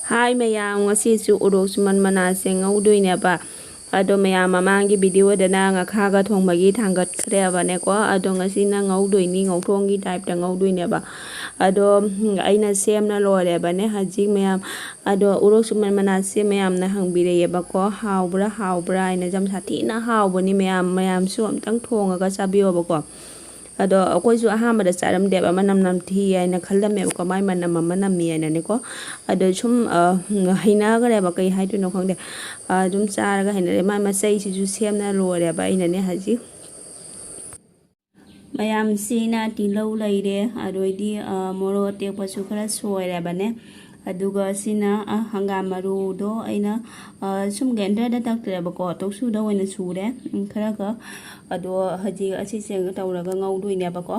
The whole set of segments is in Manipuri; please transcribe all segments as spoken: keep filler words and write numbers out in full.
ꯍꯥꯏ ꯃꯌꯥꯝ, ꯉꯁꯤꯁꯨ ꯎꯔꯣꯛ ꯁꯨꯃꯟ ꯃꯅꯥꯁꯦ ꯉꯧꯗꯣꯏꯅꯦꯕ꯫ ꯑꯗꯣ ꯃꯌꯥꯝ, ꯃꯃꯥꯡꯒꯤ ꯚꯤꯗꯤꯑꯣꯗꯅ ꯉꯥꯈꯥꯒ ꯊꯣꯡꯕꯒꯤ ꯊꯥꯡꯒꯠꯈ꯭ꯔꯦꯕꯅꯦꯀꯣ꯫ ꯑꯗꯣ ꯉꯁꯤꯅ ꯉꯧꯗꯣꯏꯅꯤ, ꯉꯧꯊꯣꯡꯒꯤ ꯇꯥꯏꯞꯇ ꯉꯧꯗꯣꯏꯅꯦꯕ꯫ ꯑꯗꯣ, ꯎꯝ, ꯑꯩꯅ ꯁꯦꯝꯅ ꯂꯣꯏꯔꯦꯕꯅꯦ ꯍꯧꯖꯤꯛ ꯃꯌꯥꯝ꯫ ꯑꯗꯣ ꯎꯔꯣꯛ ꯁꯨꯃꯟ ꯃꯅꯥꯁꯦ ꯃꯌꯥꯝꯅ ꯍꯪꯕꯤꯔꯛꯑꯦꯕꯀꯣ, "ꯍꯥꯎꯕ꯭ꯔꯥ, ꯍꯥꯎꯕ꯭ꯔꯥ?" ꯍꯥꯏꯅ꯫ ꯌꯥꯝ ꯁꯥꯊꯤꯅ ꯍꯥꯎꯕꯅꯤ ꯃꯌꯥꯝ, ꯃꯌꯥꯝꯁꯨ ꯑꯝꯇꯪ ꯊꯣꯡꯉꯒ ꯆꯥꯕꯤꯌꯣꯕꯀꯣ꯫ ꯑꯗꯣ ꯑꯩꯈꯣꯏꯁꯨ ꯑꯍꯥꯟꯕꯗ ꯆꯥꯔꯝꯗꯦꯕ, ꯃꯅꯝ ꯅꯝꯊꯤ ꯍꯥꯏꯅ ꯈꯜꯂꯝꯃꯦꯕꯀꯣ, ꯃꯥꯏ ꯃꯅꯝ ꯑꯃ ꯅꯝꯃꯤ ꯍꯥꯏꯅꯅꯦꯀꯣ꯫ ꯑꯗꯣ ꯁꯨꯝ, ꯑ, ꯍꯩꯅꯈ꯭ꯔꯦꯕ, ꯀꯩ ꯍꯥꯏꯗꯣꯏꯅꯣ ꯈꯪꯗꯦ꯫ ꯑ, ꯑꯗꯨꯝ ꯆꯥꯔꯒ ꯍꯩꯅꯔꯦ꯫ ꯃꯥꯏ ꯃꯆꯩꯁꯤꯁꯨ ꯁꯦꯝꯅ ꯂꯣꯏꯔꯦꯕ ꯑꯩꯅꯅꯦ ꯍꯧꯖꯤꯛ꯫ ꯃꯌꯥꯝꯁꯤꯅ ꯇꯤꯜꯍꯧ ꯂꯩꯔꯦ, ꯑꯗꯩꯗꯤ, ꯑ, ꯃꯣꯔꯣꯛ ꯑꯇꯦꯛꯄꯁꯨ ꯈꯔ ꯁꯣꯏꯔꯦꯕꯅꯦ꯫ ꯑꯗꯨꯒ ꯁꯤꯅ, ꯑ, ꯍꯪꯒꯥꯝ ꯃꯔꯨꯗꯣ ꯑꯩꯅ, ꯑ, ꯁꯨꯝ ꯒ꯭ꯔꯥꯏꯟꯗꯔꯗ ꯇꯛꯇ꯭ꯔꯦꯕꯀꯣ, ꯇꯧꯁꯨꯗ ꯑꯣꯏꯅ ꯁꯨꯔꯦ꯫ ꯎꯝ, ꯈꯔ ꯈ-, ꯑꯗꯣ ꯍꯧꯖꯤꯛ ꯑꯁꯤꯁꯦ ꯇꯧꯔꯒ ꯉꯧꯗꯣꯏꯅꯦꯕꯀꯣ꯫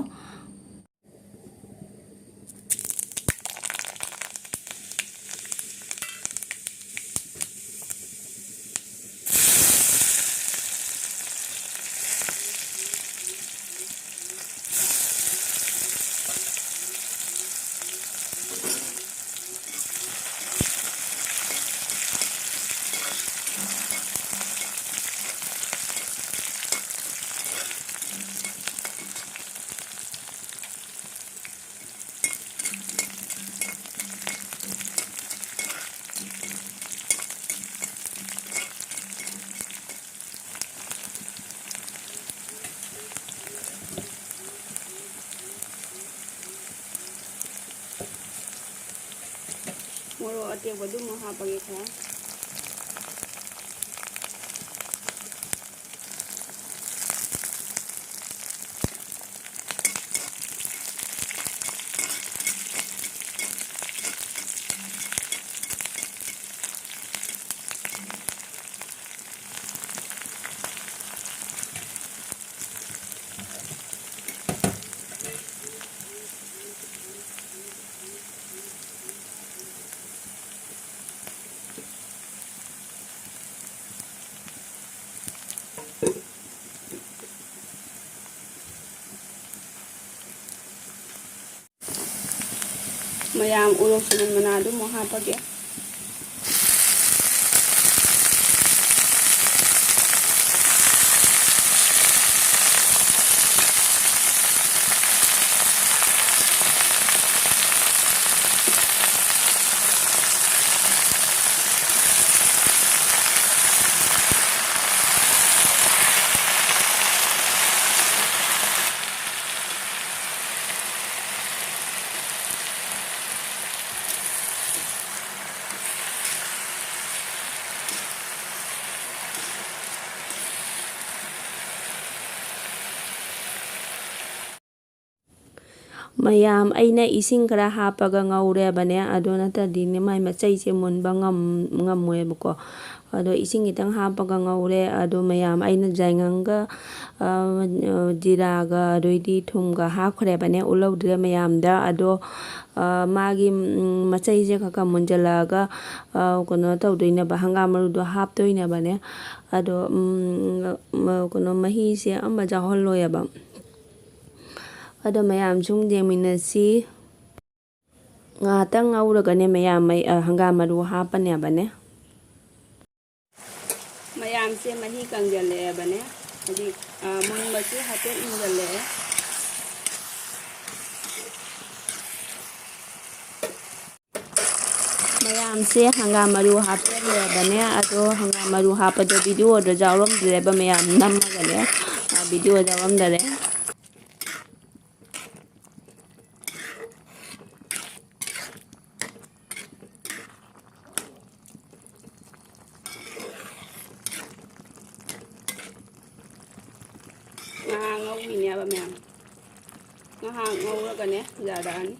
ꯃꯣꯔꯣꯛ ꯑꯇꯦꯛꯄꯗꯨ ꯑꯃꯨꯛ ꯍꯥꯞꯄꯒꯦ ꯈꯔ꯫ ꯃꯌꯥꯝ, ꯎꯔꯣꯛ ꯁꯤꯃꯟ ꯃꯅꯥꯗꯨ ꯑꯃꯨꯛ ꯍꯥꯞꯄꯒꯦ꯫ ꯃꯌꯥꯝ, ꯑꯩꯅ ꯏꯁꯤꯡ ꯈꯔ ꯍꯥꯞꯄꯒ ꯉꯧꯔꯦꯕꯅꯦ, ꯑꯗꯨ ꯅꯠꯇ꯭ꯔꯗꯤꯅꯦ ꯃꯥꯏ ꯃꯆꯩꯁꯦ ꯃꯨꯟꯕ ꯉꯝ-, ꯉꯝꯃꯣꯏꯕꯀꯣ꯫ ꯑꯗꯣ ꯏꯁꯤꯡ ꯈꯤꯇꯪ ꯍꯥꯞꯄꯒ ꯉꯧꯔꯦ꯫ ꯑꯗꯣ ꯃꯌꯥꯝ, ꯑꯩꯅ ꯌꯥꯏꯉꯪꯒ, ꯑ, ꯖꯤꯔꯥꯒ ꯑꯗꯩꯗꯤ ꯊꯨꯝꯒ ꯍꯥꯞꯈ꯭ꯔꯦꯕꯅꯦ, ꯎꯠꯍꯧꯗ꯭ꯔꯦ ꯃꯌꯥꯝꯗ꯫ ꯑꯗꯣ, ꯑ, ꯃꯥꯒꯤ, ꯎꯝ, ꯃꯆꯩꯁꯦ ꯈꯔ ꯈꯔ ꯃꯨꯟꯖꯜꯂꯛꯑꯒ, ꯑ, ꯀꯩꯅꯣ ꯇꯧꯗꯣꯏꯅꯦꯕ, ꯍꯪꯒꯥꯝ ꯃꯔꯨꯗꯣ ꯍꯥꯞꯇꯣꯏꯅꯦꯕꯅꯦ꯫ ꯑꯗꯣ, ꯎꯝ, ꯃ-, ꯀꯩꯅꯣ, ꯃꯍꯤꯁꯦ ꯑꯃ ꯌꯥꯎꯍꯜꯂꯣꯏꯕ꯫ ꯑꯗꯣ ꯃꯌꯥꯝ ꯁꯨꯝ ꯌꯦꯡꯃꯤꯟꯅꯁꯤ꯫ ꯉꯥꯏꯍꯥꯛꯇꯪ ꯉꯧꯔꯒꯅꯦ ꯃꯌꯥꯝ, ꯃꯩ-, ꯑ, ꯍꯪꯒꯥꯝ ꯃꯔꯨ ꯍꯥꯞꯄꯅꯦꯕꯅꯦ꯫ ꯃꯌꯥꯝꯁꯦ ꯃꯍꯤ ꯀꯪꯖꯜꯂꯛꯑꯦꯕꯅꯦ꯫ ꯍꯥꯏꯗꯤ, ꯑ, ꯃꯨꯟꯕꯁꯨ ꯍꯥꯏꯐꯦꯠ ꯃꯨꯟꯖꯜꯂꯛꯑꯦ꯫ ꯃꯌꯥꯝꯁꯦ ꯍꯪꯒꯥꯝ ꯃꯔꯨ ꯍꯥꯞꯆꯜꯂꯦꯕꯅꯦ꯫ ꯑꯗꯣ ꯍꯪꯒꯥꯝ ꯃꯔꯨ ꯍꯥꯞꯄꯗꯣ ꯚꯤꯗꯤꯑꯣꯗ ꯌꯥꯎꯔꯝꯗ꯭ꯔꯦꯕ ꯃꯌꯥꯝ, ꯅꯝꯃꯒꯅꯦ, ꯑ, ꯚꯤꯗꯤꯑꯣ ꯌꯥꯎꯔꯝꯗꯔꯦ꯫ ꯉꯥꯏꯍꯥꯛ ꯉꯧꯈꯤꯅꯦꯕ ꯃꯌꯥꯝ꯫ ꯉꯥꯏꯍꯥꯛ ꯉꯧꯔꯒꯅꯦ ꯌꯥꯔꯛꯑꯅꯤ꯫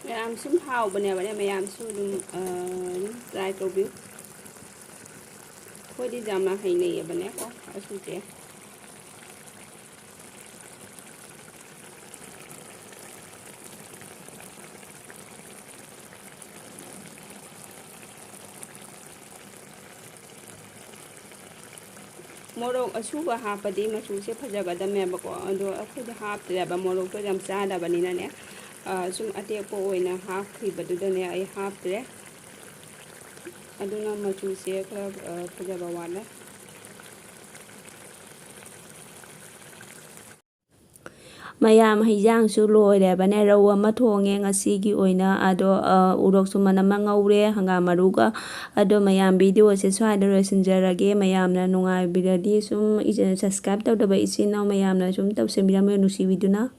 ꯃꯌꯥꯝ ꯁꯨꯝ ꯍꯥꯎꯕꯅꯦꯕꯅꯦ, ꯃꯌꯥꯝꯁꯨ ꯑꯗꯨꯝ, ꯑ, ꯑꯗꯨꯝ try ꯇꯧꯕꯤꯌꯨ꯫ ꯑꯩꯈꯣꯏꯗꯤ ꯌꯥꯝꯅ ꯍꯩꯅꯩꯌꯦꯕꯅꯦꯀꯣ ꯑꯁꯤꯁꯦ꯫ ꯃꯣꯔꯣꯛ ꯑꯁꯨꯕ ꯍꯥꯞꯄꯗꯤ ꯃꯆꯨꯁꯦ ꯐꯖꯒꯗꯝꯃꯦꯕꯀꯣ, ꯑꯗꯣ ꯑꯩꯈꯣꯏꯗꯤ ꯍꯥꯞꯇ꯭ꯔꯦꯕ, ꯃꯣꯔꯣꯛꯇꯣ ꯌꯥꯝ ꯆꯥꯗꯕꯅꯤꯅꯅꯦ꯫ ꯑ, ꯁꯨꯝ ꯑꯇꯦꯛꯄ ꯑꯣꯏꯅ ꯍꯥꯞꯈꯤꯕꯗꯨꯗꯅꯦ ꯑꯩ ꯍꯥꯞꯇ꯭ꯔꯦ꯫ ꯑꯗꯨꯅ ꯃꯆꯨꯁꯦ ꯈꯔ, ꯑ, ꯐꯖꯕ ꯋꯥꯠꯂꯦ꯫ ꯃꯌꯥꯝ, ꯍꯩꯖꯥꯡꯁꯨ ꯂꯣꯏꯔꯦꯕꯅꯦ, ꯔꯧ ꯑꯃ ꯊꯣꯡꯉꯦ ꯉꯁꯤꯒꯤ ꯑꯣꯏꯅ꯫ ꯑꯗꯣ ꯎꯔꯣꯛꯁꯨ ꯃꯅꯝ ꯑꯃ ꯉꯧꯔꯦ ꯍꯪꯒꯥꯝ ꯃꯔꯨꯒ꯫ ꯑꯗꯣ ꯃꯌꯥꯝ, ꯚꯤꯗꯤꯑꯣꯁꯦ ꯁ꯭ꯋꯥꯏꯗ ꯂꯣꯏꯁꯤꯟꯖꯔꯒꯦ꯫ ꯃꯌꯥꯝꯅ ꯅꯨꯡꯉꯥꯏꯕꯤꯔꯗꯤ ꯁꯨꯝ ꯁꯕꯁꯀ꯭ꯔꯥꯏꯕ ꯇꯧꯗꯕ ꯏꯆꯤꯟ ꯏꯅꯥꯎ ꯃꯌꯥꯝꯅ ꯁꯨꯝ ꯇꯧꯁꯟꯕꯤꯔꯝꯃꯣ ꯅꯨꯡꯁꯤꯕꯤꯗꯨꯅ꯫